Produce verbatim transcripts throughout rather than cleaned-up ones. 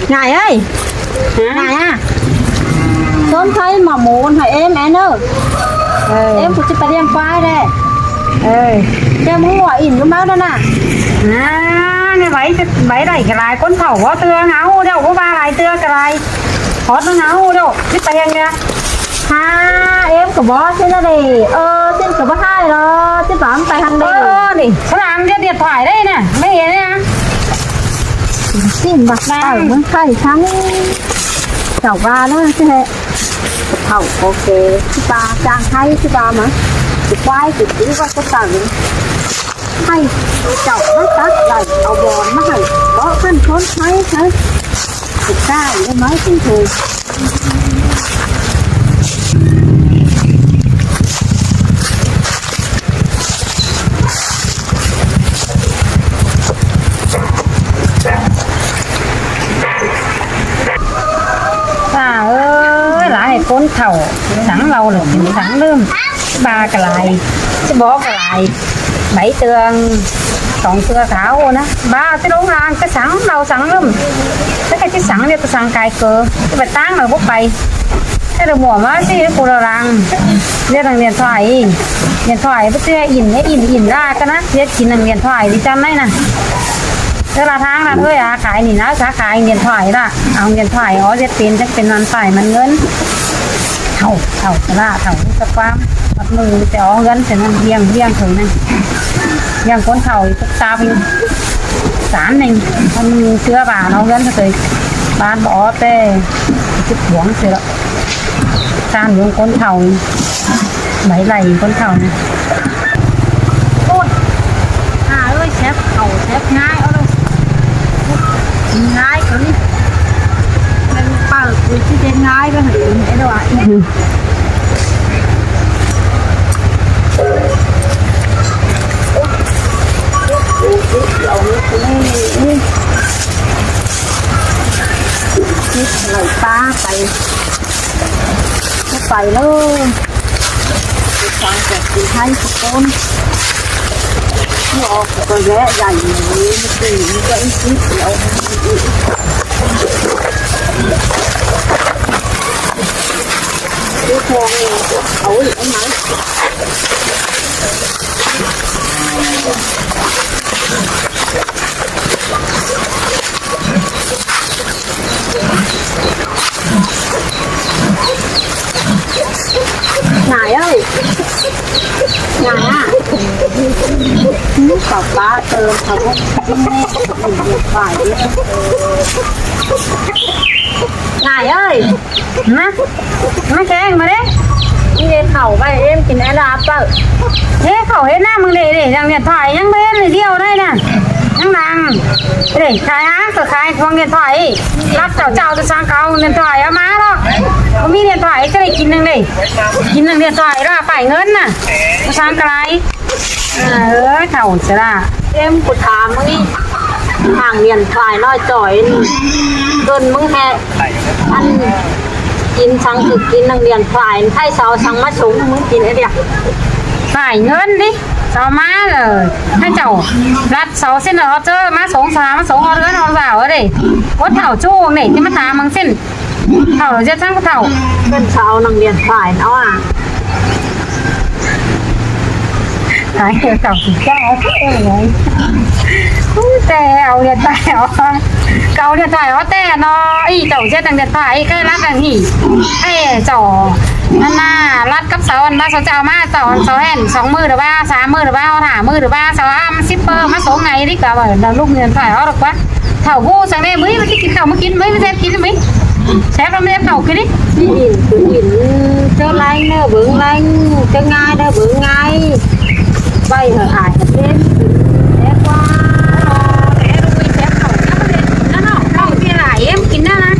Ngải ơi. Hả? Ngải à? ꞌSốn khay ꞌmá môn hả em, em ơi? Em ꞌcọ ꞌchí ꞌpá ꞌliệng ꞌquái đé. ꞌChớ ꞌmứng ꞌmá ỉn ꞌcọ ꞌmá đó nả. À, ꞌnị báu, báu đảy ꞌcọ lai, ꞌcốn thảu báu ꞌtưa ꞌngáu ꞌlẹo, báu ꞌva lai ꞌtưa ꞌcọ lai. Hót ꞌngáu ꞌlẹo, ꞌchí ꞌpá ꞌliệng đé. Ha, em ꞌcọ báu ꞌsịn ꞌnớ đê. Ơ, ꞌsịn ꞌcọ báu ꞌhại lo, ꞌchí ꞌpá ꞌmá ꞌpay ꞌhăng đê. Ơ, ꞌnị, ꞌsá ꞌláng ꞌdệt điện thoại đé nả, ꞌmí ꞌnị nả. ꞌSịn bác tảu ꞌmướng khay thắng. Chảu ꞌva ꞌnớ, ꞌchí ꞌhế. Thảu, ok, ꞌchí ꞌva, chang khay, ꞌchí ꞌva ꞌmá. ꞋCọ ꞌquái, ꞌcọ ꞌchí ꞌva ꞌcọ tảu. Khay, chảu ꞌmá tắt đảy, au bón ꞌmá hảư. Bók ꞌkhặn ꞌsốn khay, khay. Thực ra thì em nói không thử. Pà ơi, lai ꞌcốn thảu, sắng ꞌlẹo ꞌlới, sắng ꞌlứm. ꞌVa ꞌcọ lai, ꞌchí bók ꞌcọ lai. Báu ꞌtưa, song ꞌtưa thảu ꞌnớ. ꞌVa ꞌchí ꞌlống ꞌláng ꞌchí sắng ꞌlẹo sắng ꞌlứm. Té ꞌchí sắng ꞌlẹo ꞌchí sắng cai cơ. ꞌChí ꞌpá ꞌtáng ꞌnọi báu ꞌpay. Té ꞌlới ꞌmưa ꞌmá ꞌchí ꞌcọ ꞌlới ꞌláng. ꞌDệt ꞌnăng điện thoại. Điện thoại báu ꞌchí ỉn, ỉn, ỉn ꞌlạ ꞌcọ ꞌnớ. ꞌDệt kin ꞌnăng điện thoại đi chăn ꞌnị nả. Té ꞌlạ tháng ꞌlạ ꞌhới à, khai ꞌnị ꞌnớ, ꞌchá khai điện thoại ꞌlạ. Au điện thoại ók ꞌdệt pên, chắc pên ꞌmắn phải ꞌmắn ꞌngớn. Thảu, thảu, ꞌlạ, thảu, ꞌchí ꞌquám. ꞌMắn ꞌmự ꞌchí ók ꞌngớn, ꞌchí ꞌnặn ꞌliệng, ꞌliệng thôi ꞌnớ. ꞌLiệng ꞌcốn thảu, ꞌchí ꞌtạp ꞌnị. Sán ꞌnị, ꞌmắn ꞌmự ꞌchưa ꞌva ók ꞌngớn, ꞌchí ꞌtoi. ꞌVa báu ók té, ꞌchí cuông ꞌsịn ꞌlẹo. Sán ꞌliệng ꞌcốn thảu. Báu đảy ꞌcốn thảu ꞌnị. Ôi, à ơi, sép thảu, sép ꞌngai, ók ꞌlới. Kin ꞌngai ꞌcọ ꞌnị. Pay ꞌpá ꞌcọ ꞌchí ꞌdệt ꞌngai ꞌcọ hảư kin ꞌnị ꞌlẹo à. Kin ꞌnị ꞌlẹo ꞌnị. Kin ꞌnị ꞌlẹo ꞌpá pay. ꞌPá pay ꞌlới. Sắng ꞌcọ kin ꞌhại ꞌcốn. ꞌNọ ꞌcọ ꞌdệt ꞌdạy ꞌnị, ꞌmắn ꞌcọ ꞌnị ꞌcọ ꞌnị ꞌlẹo. Kin ꞌnị ꞌlẹo. Au ꞌnị, au ꞌnị. Ngải ơi. Ngải à. Ưm, pá pá tơm, pá pá. Ngải ơi. Hả? ꞌMá keng ꞌmá đé. ꞌNị ꞌdệt khảu ꞌvạy em kin ꞌlẹo ꞌpá. Ê, khảu ꞌhế ꞌnặm ꞌmứng đê đê, ꞌnăng điện thoại ꞌnhắng bến đi ꞌlẹo ꞌnị nả. ꞌNhắng đang. Đê, khai háng, ꞌcọ khai cuông điện thoại. ꞌLặp chảu chảu ꞌchớ sắng cáu điện thoại au ꞌmá ꞌnọ. Báu ꞌmí điện thoại ꞌchớ đảy kin ꞌnưng đê. Kin ꞌnưng điện thoại ꞌlạ phải ꞌngớn nả. ꞌChớ sắng ꞌcọ lai. À, ơ, thảu sia ꞌlạ. Em ꞌcọ tham ꞌmá ꞌnị. Háng điện thoại ꞌnọi choi. ꞌCơn ꞌmứng ꞌhế. Ăn kin sắng ꞌcọ kin ꞌnăng điện thoại. Thái sau sắng ꞌmá sống ꞌmứng kin ꞌlẹo. Phải ꞌngớn đi. Sau ꞌmá ꞌlới. Thái sau. ꞌLặt sau ꞌsịn ꞌnớ ók ꞌchớ ꞌmá sống sau ꞌmá sống ók ꞌlới ók dảo ꞌlới đê. Ốt thảu ꞌchu ꞌnị ꞌchí ꞌmá tham ꞌmáng ꞌsịn. Thảu ꞌlới ꞌdệt sắng ꞌcọ thảu. ꞌCơn sau ꞌnăng điện thoại ꞌnọ à. Ai, thảu sia ꞌchá ꞌnị. Ú, té au điện thoại ók. Cáu điện thoại ók té ꞌnọ. Ê, chảu ꞌdệt ꞌnăng điện thoại, ê, ꞌkhạy ꞌlặt ꞌnăng hỉ. Ê, chảu. ꞌNặn ꞌnạ, ꞌlặt cắp sau, ăn ꞌva sau ꞌchạ ꞌmá, chảu, sau hên, song ꞌmự đa ꞌva, sam ꞌmự đa ꞌva, hả ꞌmự đa ꞌva, sau ăn shipper ꞌmá sống ngày đi, ꞌcọ ꞌva, ꞌlẹo ꞌlụk điện thoại ók ꞌlới ꞌquá. Thảu ꞌhụ săng ꞌnị, ꞌmí, ꞌmí ꞌchí kin thảu, ꞌmí kin, ꞌmí, ꞌmí ꞌdệt kin ꞌmí. Sép ꞌlắm ꞌdệt thảu kin đi. ꞌChí ỉn, ꞌchí ỉn, ꞌchớ ꞌlẹng ꞌnớ bớng ꞌlẹng, ꞌchớ ꞌngai ꞌnớ bớng ꞌngai. ꞌVạy hảư ải ꞌdệt. Sép ꞌquá. Té ꞌlụk ꞌmí sép thảu ꞌnhá ꞌmá ꞌdệt kin ꞌnặn ꞌnọ. Thảu ꞌchí lai em kin ꞌnặn nả.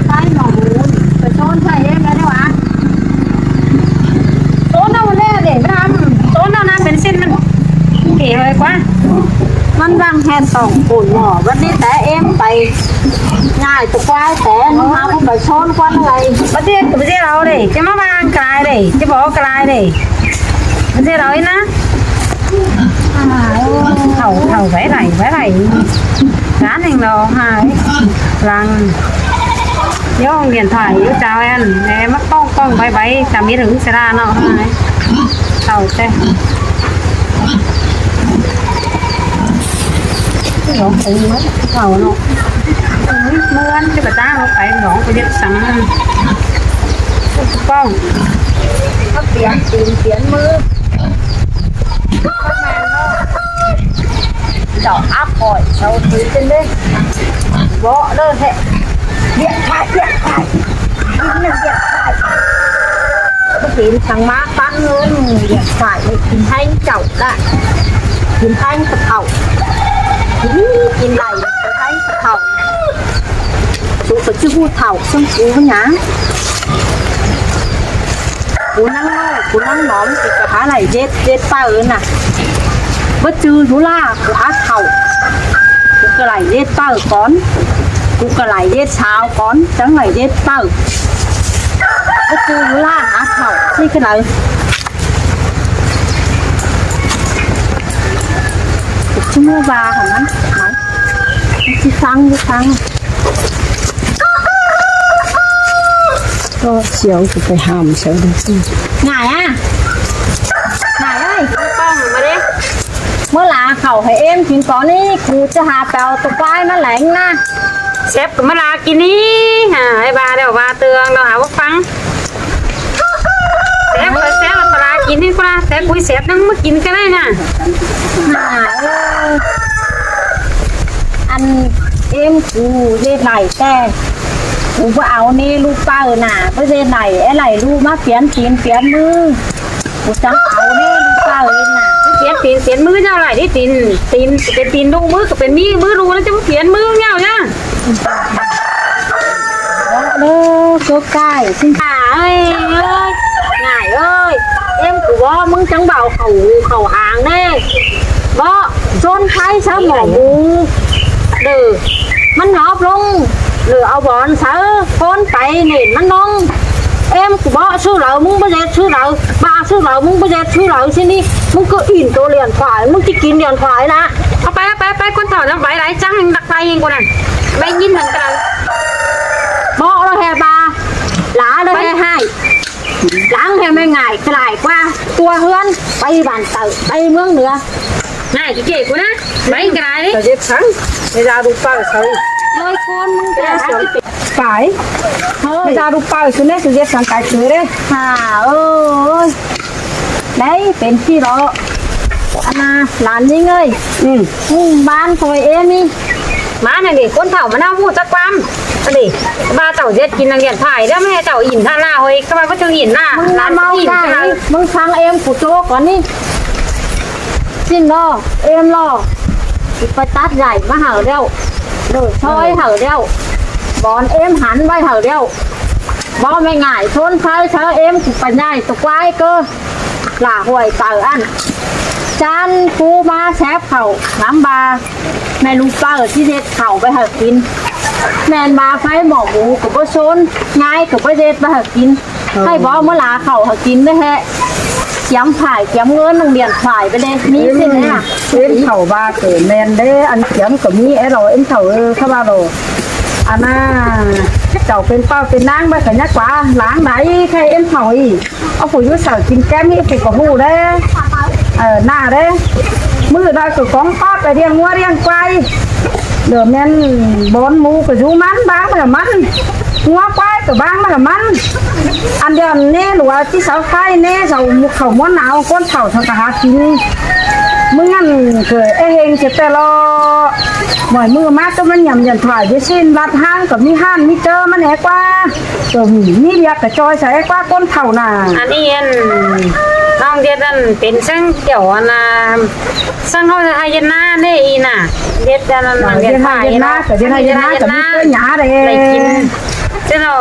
Thái mỏ bún, phải ꞌsốn thái em ꞌnớ ꞌlẹo à. ꞌSốn ꞌnặn ꞌmá ꞌlẹo đảy ꞌmá tham. ꞌSốn ꞌnặn ꞌnạ pên ꞌsịn ꞌmắn. Kể hơi ꞌquá. ꞌMắn ꞌvăng hên tỏng phủn mỏ, báu ꞌnị té em pay. Ngải ꞌcọ ꞌquái té, ꞌnị hảư ꞌcọ pay ꞌsốn ꞌquá ꞌlới. Báu ꞌdệt, báu ꞌdệt au đê, ꞌchí ꞌmá ꞌváng ꞌcọ lai đê, ꞌchí bók ꞌcọ lai đê. Báu ꞌdệt au ꞌnị nả. Thảu, thảu, báu đảy, báu đảy. Chán ꞌnưng lo hả? Lăng. Dú điện thoại dú chao ăn. Ê, mắc ꞌpọng ꞌpọng báy báy, chả biết hứng xe ra nó hả? Sau chê. Dú tính mất, sau nó. Mưa ăn chứ bà ta nó phải dú có biết sẵn. ꞌPọng. Có tiếng, tìm tiếng mưa. Cháu áp khỏi, cháu tưới trên đây. Bó đơ thế. Điện thoại, điện thoại. Dính là điện thoại. Có thể thằng má tăn luôn, điện thoại này, tìm thanh cháu đã. Tìm thanh thật hậu. Tìm, tìm này, tìm thanh thật hậu. Chú phải chứ hút hậu, xong chú nhá. Cú ꞌnăng ꞌnọ, cú ꞌnăng ꞌnọm, cú ꞌcọ hák đảy ꞌdệt, ꞌdệt ꞌpáo ꞌnớ. Báu ꞌchư dú ꞌlạ, cú hák thảu. Cú ꞌcọ đảy ꞌdệt ꞌpáo cón. Cú ꞌcọ đảy ꞌdệt sáo cón, chắng đảy ꞌdệt ꞌpáo. Báu ꞌchư dú ꞌlạ, hák thảu, ꞌchí ꞌcọ đảy. Cú ꞌchí ꞌmá ꞌva hả ꞌmắn, ꞌmắn. ꞌChí săng, ꞌchí săng. Có chiều cú phải hàm chiều được chứ. Ngải à? Ngải ơi. Con con mà đi. ꞌMưa ꞌlạ khảu hảư ꞌếm kin cón ꞌnị, cú ꞌchí hák pẻo tô ꞌquái ꞌmá ꞌlẹng ꞌnớ. Sép ꞌcọ ꞌmá ꞌlạ kin ꞌnị. Hả, ꞌhại ꞌva đéo ꞌva tường đéo hả ꞌphắng. Sép ꞌcọ sép ꞌlạ kin ꞌnị ꞌcọ ꞌlạ, sép cúi sép ꞌnăng ꞌmá kin ꞌcọ đảy ꞌnớ. Hả, ơ. Ăn ꞌếm cú ꞌdệt đảy ꞌtẹ. Cú báu au ꞌnị ꞌlụk ꞌpáo ꞌnớ, báu ꞌdệt đảy, é đảy ꞌlụk ꞌmá piến tin piến ꞌmứ. Cú chắng au ꞌnị ꞌlụk ꞌpáo ꞌnớ. Piến tin piến ꞌmứ ꞌchớ đảy đi tin, tin, pên tin ꞌlụk ꞌmứ ꞌcọ pên ꞌmí ꞌmứ ꞌlụk ꞌnớ chắng piến ꞌmứ ꞌnháo ꞌnớ. Bó đơ, số cải, xin. À ơi, ơi, ngải ơi, ꞌếm cú bó, ꞌmứng chắng bảo khảu, khảu hàng ꞌnê. Bó, ꞌsốn khay sáư mỏ mú. Đơ, ꞌmắn hóp ꞌlống, đơ au bón sáư, ꞌcốn pay nên ꞌmắn ꞌlống. ꞌếm cú bó ꞌsứ đaư, ꞌmứng báu ꞌdệt ꞌsứ đaư, ꞌva ꞌsứ đaư, ꞌmứng báu ꞌdệt ꞌsứ đaư, ꞌsứ ꞌnị, ꞌmứng ꞌcọ in tô điện thoại, ꞌmứng ꞌchí kin điện thoại ꞌnớ. Au pay, au pay, pay, ꞌcốn thảu ꞌnặm pay đảy chắng đắc pay ꞌhêng ꞌcốn ꞌnặn. Pay ꞌnhín ꞌnặn ꞌcọ đaư. Bó ꞌlọ ꞌhế ꞌva, ꞌlạ ꞌlọ ꞌhế ꞌhại. Lăng ꞌhế ꞌmí ngải ꞌcọ đảy ꞌquá, tua ꞌhướn, pay bản tảo, pay ꞌmướng ꞌnưa. Ngải ꞌchí kể ꞌcốn ꞌnớ, pay ꞌcọ đảy đi. Cháu ꞌdệt săng, ꞌmí da đu páo sáư. Hơi ꞌcốn ꞌmứng ꞌcọ đảy. Phải. Hơi. ꞌMí da đu páo sáư ꞌnớ, cháu ꞌdệt săng cái cứ đấy. Hả, ơi. Đảy, pên ꞌchí ꞌlọ. Ăn ꞌnạ, lan ꞌnhính ơi. Ừ. Ừ, ꞌván thôi ꞌếm ꞌnị. ꞌMá ꞌnặn đi, ꞌcốn thảu ꞌmá ꞌnhắng ꞌhụ chắc ꞌquám. Ăn đi, ꞌva chảu ꞌdệt kin năng điện thoại đé, ꞌmá chảu in ꞌhạ ꞌnạ ꞌhới, ꞌcọ ꞌva ꞌchư in ꞌnạ, ꞌmứng lan ꞌmá ꞌmá in ꞌnạ. Ꞌmứng ꞌphắng ꞌếm cú ꞌchớ cón ꞌnị. Xin ꞌlo, ꞌếm ꞌlo. Cú pay tắt dải ꞌmá hảư ꞌlẹo. Đảy ꞌsội hảư ꞌlẹo. Bón ꞌếm hẳn ꞌvạy hảư ꞌlẹo. Bó ꞌmí ngải ꞌsốn khay sáư ꞌếm cú pay ꞌnhại tô ꞌquái ꞌcọ. Lả ꞌhuội páo ăn. Chăn cú ꞌmá sép khảu, ngắm ꞌva ꞌmí ꞌlụk ꞌpáo ꞌchí ꞌdệt khảu ꞌvạy hảư kin. ꞌMen ꞌva pay mỏ mú ꞌcọ báu ꞌsốn, ꞌnhại ꞌcọ báu ꞌdệt ꞌvạy hảư kin. Ờ. ꞌHáy bó ꞌmá ꞌlạ khảu hảư kin ꞌnớ ꞌhế. Kiém phải, kiém ꞌngớn năng điện thoại ꞌvạy đé. ꞌMí ꞌsịn ꞌnớ à? Ên khảu ꞌva ꞌcọ ꞌmen đé, ăn kiém ꞌcọ ꞌmí é ꞌlọ, ên khảu, ơ, khảu ꞌva ꞌlọ. Ăn ꞌnạ, chảu pên ꞌpáo pên ꞌnáng ꞌvạy ꞌcọ ꞌnhá ꞌquá, lăng đảy, khay ên khảu ꞌnị. Au phủ dú saư kin kem ꞌnị phủ ꞌcọ ꞌhụ đé. Ờ, ꞌnạ đé. ꞌMự đaư ꞌcọ cóng tóp pay ꞌdiếng ꞌngúa ꞌdiếng ꞌquái. Đảy ꞌmen bón mú ꞌcọ dú ꞌmắn, ꞌváng ꞌmá hảư ꞌmắn. ꞌNgúa ꞌquái ꞌcọ ꞌváng ꞌmá hảư ꞌmắn. Ăn đi ăn ꞌnê ꞌlụa ꞌchí sáư khay ꞌnê, sau mú khảu ꞌmuôn nao, ꞌcốn thảu sau ꞌcọ hák kin. ꞌMứng ꞌnặn ꞌcọ é ꞌhêng sia ꞌtẹ ꞌlọ. Mỏi ꞌmự ꞌmá ꞌtố ꞌmắn nhẳm điện thoại dú ꞌsịn, lắt ꞌháng ꞌcọ ꞌmí ꞌhặn ꞌmí ꞌchớ ꞌmắn é ꞌquá. Tủm ꞌmí ꞌviạk ꞌcọ ꞌchoi sa é ꞌquá ꞌcốn thảu nả. Ăn ꞌnị ăn, ꞌnọng ꞌdệt ăn pên ꞌsướng kiểu ăn, ꞌsướng ꞌháu ꞌdệt ꞌhại ꞌdệt ꞌná ꞌnị ꞌnị nả. ꞌDệt ăn, ăn ꞌdệt ꞌhại ꞌdệt ꞌná, ꞌcọ ꞌdệt ꞌhại ꞌdệt ꞌná, ꞌcọ ꞌmí ꞌtớ nhả đảy. Đảy kin. Chứ ꞌnọ,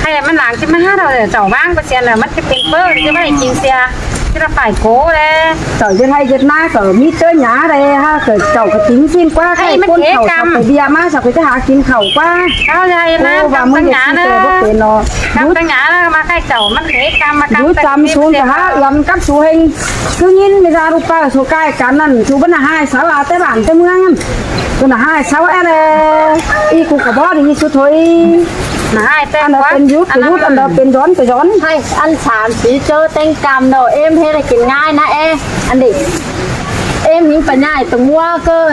ꞌhại ꞌmắn lăng chứ ꞌmắn hák ꞌnọ, chảu ꞌváng ꞌcọ sia ꞌnọ, ꞌmắn ꞌchí pên ꞌpớ, ꞌchí ꞌvạy kin sia. ꞌchí ꞌlạ phải ꞌcọ ꞌlẹ. Chảu ꞌdệt ꞌhay ꞌdệt ꞌná ꞌcọ ꞌmí ꞌchớ nhả ꞌlẹ ha, ꞌcọ chảu ꞌcọ tứn ꞌsịn ꞌquá, ꞌkhạy ꞌcốn khảu chảu ꞌcọ ꞌviạk ꞌmá, chảu ꞌcọ ꞌchí hả kin khảu ꞌquá. Chảu ꞌdệt ꞌhay ꞌná, ꞌcọ ꞌchăm ꞌtáng nhả ꞌnớ. ꞌCắm ꞌtáng nhả ꞌnớ, ꞌmá ꞌkhạy chảu ꞌmắn ꞌkhạy ꞌcắm ꞌmá ꞌcắm. Dú ꞌchăm ꞌsúm ꞌcọ hák ꞌlắm cắp sú ꞌhêng. ꞌCứ ꞌnghín ꞌmí da ꞌlụk ꞌpưa sú cai căn ꞌnặn, sú báu nả ꞌhại sáu a té bản té ꞌmướng ꞌnặn. Báu nả ꞌhại sáu é ꞌlẹ. ꞌI ꞌcọ ꞌcọ bók đi sú thôi. Nả ꞌhại té ăn đó ꞌquá. Pên dút té dút, ăn đó pên dón té dón. ꞌHáy, ăn sam sí ꞌchớ ꞌtếng ꞌcắm ꞌnớ, ꞌếm ꞌhế ꞌlạ kin ꞌngai ꞌnớ é. Ăn đi. ꞌӥm ꞌhính pá ꞌnhại ꞌtáng ꞌmứa ꞌcọ.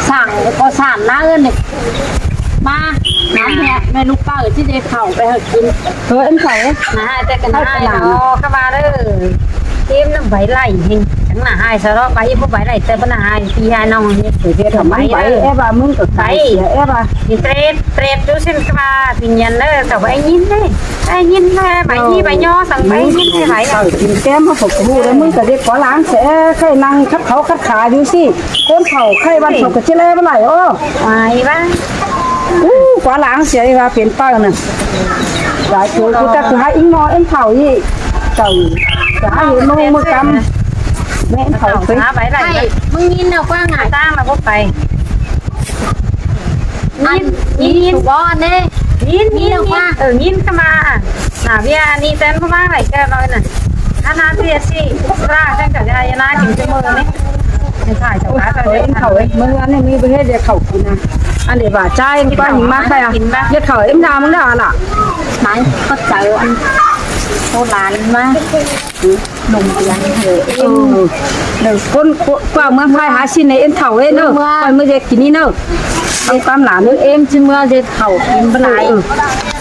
Sảng ꞌcọ sảng ꞌnớ ꞌnị. ꞌMá, ꞌnắm ꞌhẹ, ꞌmẹ ꞌlụk ꞌpưa ꞌchí ꞌdệt khảu pay hảư kin. Ơ, ꞌếm khảu. Nả ꞌhại té ꞌcọ nả ꞌhại. Ơ, ꞌcọ ꞌva ꞌlới. ꞌӥm ꞌnặn báu đảy ꞌhêng. Chắng nả ꞌhại sao ꞌlọ, báu ꞌi báu đảy té báu nả ꞌhại, ꞌpi ꞌhại ꞌnọng ꞌnị, ꞌcọ ꞌviạk báu đảy. Báu đảy, é ꞌva ꞌmứng ꞌcọ báu đảy. Báu đảy. É ꞌva. Đi ꞌtret, ꞌtret dú ꞌsịn ꞌcọ ꞌva, ꞌpi ꞌnhuyên ꞌnớ, ꞌcọ báu đảy ꞌnghín ꞌnớ. Báu đảy ꞌnghín, báu đảy ꞌnhó, săng báu đảy ꞌnghín ꞌnớ, báu đảy. Khảu kin ꞌtếng ꞌmá phủ ꞌcọ ꞌhụ ꞌlẹo ꞌmứng ꞌcọ ꞌdệt ꞌquá láng sia, ꞌkhạy ꞌnăng khắt khảu khắt khả dú ꞌsị. ꞌCốn khảu ꞌkhạy ꞌvăn khảu ꞌcọ ꞌchí ꞌlé báu đảy ó. Ai ꞌva. Ú, ꞌquá láng sia ꞌva pên ꞌpưa ꞌnặn. Lai ꞌchu ꞌcọ ꞌchí ꞌcọ hák ꞌính ꞌmo ꞌếm khảu ꞌnị. Khảu, ꞌcọ hák ꞌhế ꞌmướng ꞌmưa ꞌcắm. ꞌMẹ ꞌếm khảu ꞌsứ. Hả, báu đảy. ꞌMứng ꞌnhín ꞌnớ ꞌquá ꞌngai. ꞌTáng ꞌnạ báu pay. ꞌNhín, ꞌnhín, ꞌnhín. Báu ꞌnị. ꞌNhín, ꞌnhín, ꞌnhín. Ơ, ꞌnhín ꞌcọ ꞌmá. Nả ꞌviạk ꞌnị ꞌtến ꞌcọ ꞌmá đảy ꞌcọ ꞌnọi ꞌnặn. Ăn ꞌnạ ꞌchí ꞌchí. ꞌPưa ꞌtếng ꞌcọ ꞌviạk ꞌnị ꞌnạ kin ꞌchí ꞌmưa ꞌnị. Kin thả chảu cá ꞌtoi. Ơ, ꞌếm khảu ꞌnị. ꞌMưa ꞌnị ꞌmí báu ꞌhế ꞌdệt khảu kin ꞌnạ. Ăn đi ꞌva ꞌchái ꞌquá ꞌnhính ꞌmá ꞌkhạy ꞌva. ꞌDệt khảu ꞌếm ꞌnạ ꞌmứng ꞌnớ hả lả. Mai, ꞌcọ chảu ăn. Cô lán ꞌmá. Lông ꞌviạk ꞌhế. Ơ. ꞌCốn, ꞌcốn ꞌquá ꞌmưa ꞌkhạy hả ꞌsịn ꞌnị ꞌếm khảu ꞌnớ. ꞌMưa. ꞌQuá ꞌmưa ꞌdệt kin ꞌnị ꞌnớ. Ăn ꞌquám lả ꞌnớ. Ưm, ꞌchí ꞌmưa ꞌdệt khảu kin báu đảy. Ơ, ơ.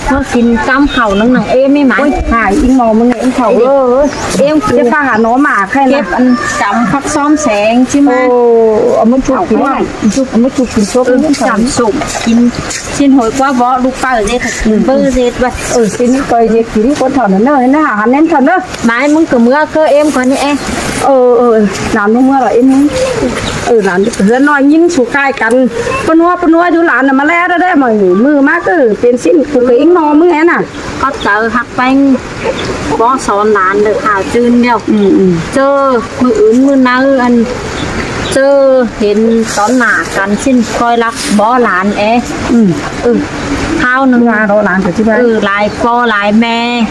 ꞌMưa kin ꞌcắm khảu ꞌnưng ꞌnặn ꞌếm ꞌmí mai. Ôi, hả, ꞌính ꞌmo ꞌmứng ꞌnị ꞌếm khảu. Ơ, ơ. Ưm, ꞌchí ꞌphạ hả ꞌnọ ꞌmá ꞌkhạy ꞌnạ. Kếp ăn chăm phắc ꞌsóm seng ꞌchí ꞌmá. Ơ, ꞌmá chụp kin ꞌnị. Chụp, ꞌmá chụp kin sốp. Ưm, chăm sụm kin. ꞌSịn ꞌhội ꞌquá bók ꞌlụk ꞌpưa ꞌdệt. Ưm, báu ꞌdệt ꞌva. Ơ, ꞌsịn ꞌnị ꞌcọ ꞌdệt kin ꞌcốn thảu ꞌnặn ꞌnớ, ꞌnạ hả, hẳn ꞌnặn thảu ꞌnớ. Mai ꞌmứng ꞌcọ ꞌmưa ꞌcọ ꞌếm ꞌquá ꞌnị é. Ơ, ơ, ơ, lán ꞌmá ꞌmưa lỏ ꞌếm ꞌmứng. Ơ, lán ꞌhướn ꞌnọi ꞌnghín sú ꞌkhạy căn. Pá ꞌnua, pá ꞌnua dú lán ꞌnạ ꞌmá ꞌlé ꞌlới ꞌmá ꞌmự ꞌmá ꞌcọ pên ꞌsịn ꞌcọ ꞌính ꞌmo ꞌmứng é ꞌnạ. Khắt chaư ꞌhặc ꞌpéng bók son lán đảy khảu ꞌchưn ꞌlẹo. Ưm, ưm. ꞌChớ ꞌmự ứn ꞌmự ꞌnặn ăn ꞌchớ hên tón nả căn ꞌsịn ꞌcoi ꞌlặc bók lán é. Ưm. Ư, khảu ꞌnưng. ꞌMá đảy lán ꞌcọ ꞌchí báu. Ư, lai ꞌpo lai ꞌme.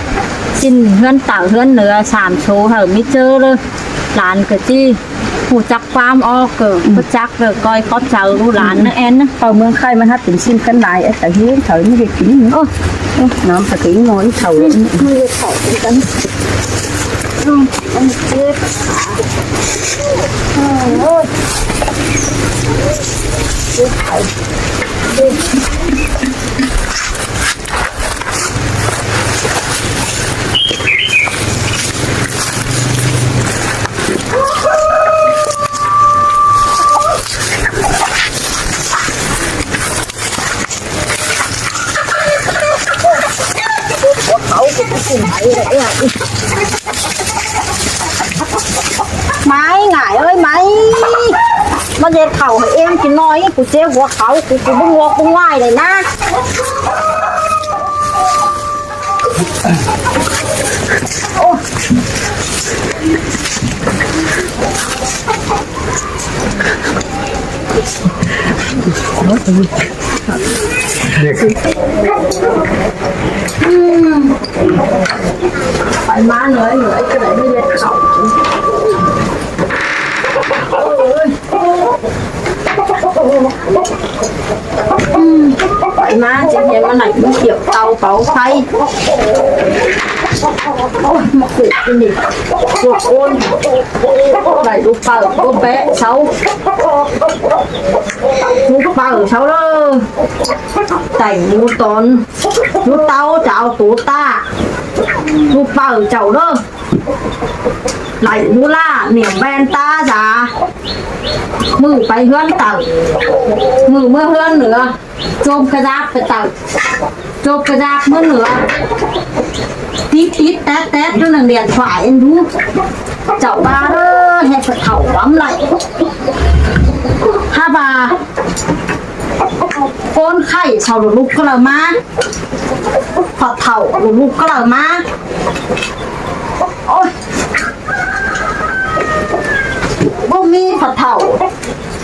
ꞌSịn ꞌhướn tảu ꞌhướn ꞌnưa sam số hảư ꞌmí ꞌchớ ꞌlới. Lán ꞌcọ ꞌchí ꞌhụ chắc ꞌquám ók ꞌcọ, ꞌhụ chắc ꞌcọ ꞌcoi khắt chaư ꞌlụk lán ꞌnớ ên ꞌnớ. Khảu ꞌmướng ꞌkhạy ꞌmá hák pên ꞌsịn khăn lai, ế, ta ꞌhế khảu ꞌmí ꞌdệt kin ꞌnị. Ơ, ơ, ꞌnắm ta ꞌcọ ꞌính ꞌmo ꞌkhảu. Ưm, ꞌmí ꞌdệt khảu kin. Ưm, ăn chết. Ơ, ơ. Chết khảu. Chết. Mai, ngải ơi, mai. ꞌMá ꞌdệt khảu hảư êm kin ꞌnọi, ꞌcọ ꞌchí ꞌhua khảu, ꞌcọ, ꞌcọ bưng ꞌhua bưng ꞌngai đảy ꞌnạ. Ôi. Ưm. Phải ꞌmá ꞌnọi, ꞌnọi ꞌcọ đảy ꞌmí ꞌdệt khảu. Ôi. Ưm, khỏi ꞌmá ꞌchí ꞌnhá ꞌmá ꞌnọi ꞌmá kiẻo tau páu ꞌpháy. Ôi, ꞌmá khủ ꞌnị. Khủ ôn. Đảy ꞌlụk ꞌpưa ꞌcọ bé sáu. ꞌLụk ꞌpưa sáu ꞌlớ. Tẻng ꞌmú tón. ꞌLụk tau chảu tu ta. ꞌLụk ꞌpưa chảu ꞌlớ. Đảy ꞌmú ꞌlạ, niẻm ꞌven ta dá. ꞌMự pay ꞌhướn tảu. ꞌMự ꞌmưa ꞌhướn ꞌnưa. ꞌChốp ká dáp pay tảu. ꞌChốp ká dáp ꞌmưa ꞌnưa. Tít tít tét tét ꞌnớ nẳng điện thoại ăn đu. Chảu ꞌva ꞌlớ, ꞌhẹn ꞌphật thảu lắm lạy. Hák ꞌva ꞌcốn khay sau ꞌlụk ꞌlụk ꞌcọ ꞌlạ ꞌmá. ꞌPhật thảu ꞌlụk ꞌlụk ꞌcọ ꞌlạ ꞌmá. Ôi. ꞌMí pha thảu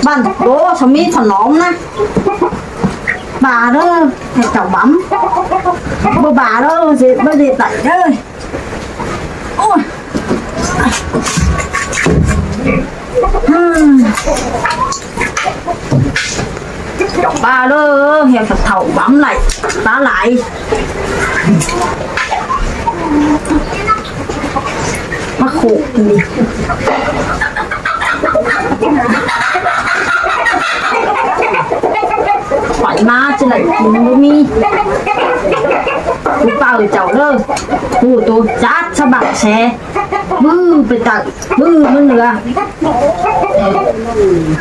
băn đô, ꞌsịn ꞌmí pha ꞌnọm ꞌnớ. Ba ꞌlới, hảư chảu bắm. ꞌBơ ba ꞌlới, ꞌdệt ꞌmá ꞌdệt tảy ꞌlới. Ôi. Ba ꞌlới, hảư pha thảu bắm đảy, ta lai. ꞌMá khổ đi. Khỏi ꞌmá ꞌchí đảy kin báu ꞌmí. Ú pau chảu ꞌlới. Ú tô chát sa bảng xe. ꞌMự pay tảu, ꞌmự ꞌmá ꞌnưa.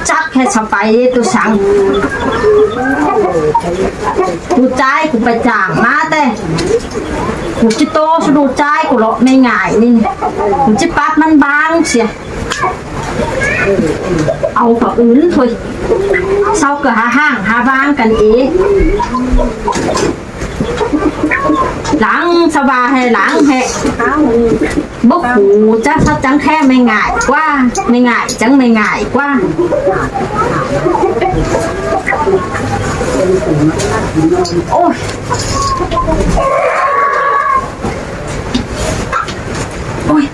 Chắc hảư sa pay ꞌtố săng. ꞌTố ꞌchái ꞌcọ pay chang ꞌmá ꞌtẹ. ꞌCọ ꞌchí ꞌtố sa ꞌtố ꞌchái ꞌcọ lỏ ꞌme ngải ꞌnị. ꞌCọ ꞌchí pắt ꞌmắn bang sia. Au ꞌcọ ứn thôi. Sau ꞌcọ hák ꞌháng hák bang căn ế. Lăng sa ꞌva ꞌhế, lăng ꞌhế. Báu khủ chắc ꞌsặt chắng khe ꞌme ngải ꞌquá, ꞌme ngải chắng ꞌme ngải ꞌquá. Ôi. Ôi.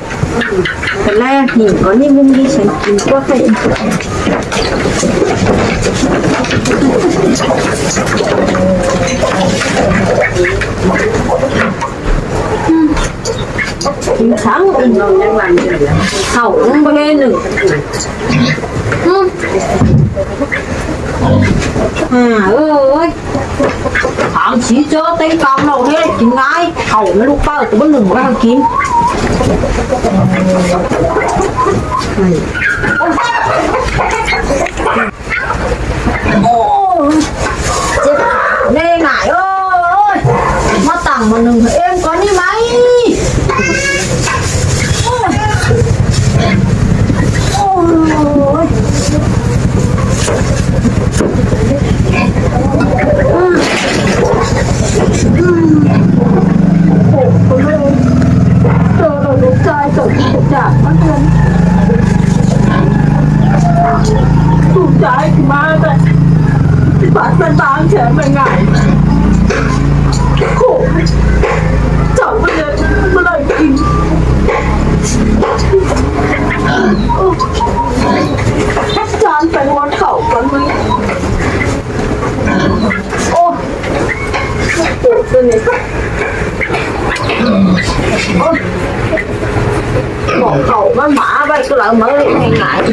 Cái lẹ, nhìn có nên mung đi xem kin ꞌquá khay. Kin săng, thảu ꞌcọ báu ꞌhế ꞌnưng. Ư. À, ơi. Tháng sí ꞌchớ ꞌtếng cam ꞌlẹo ꞌhế kin ꞌngai. Thảu ꞌmá ꞌlụk ꞌpưa ꞌcọ báu ꞌnưng ꞌva kin. Ôi, chết ꞌme ngải ơi. ꞌMá tẳng ꞌmá ꞌnưng êm có ꞌnị ꞌmí. Ôi. Ôi. Khổ ꞌlới. Tớ là đứa trai tớ cũng chả bắt hơn. Tụi trai thì má vậy. Bác ta táng chém mày ngại. Khổ. Chẳng bao giờ mà lại kinh. Chán phải ngon khẩu con mày. Ô. Ôi, ôi. Khổ khẩu má má vậy cứ lỡ mới hay ngại.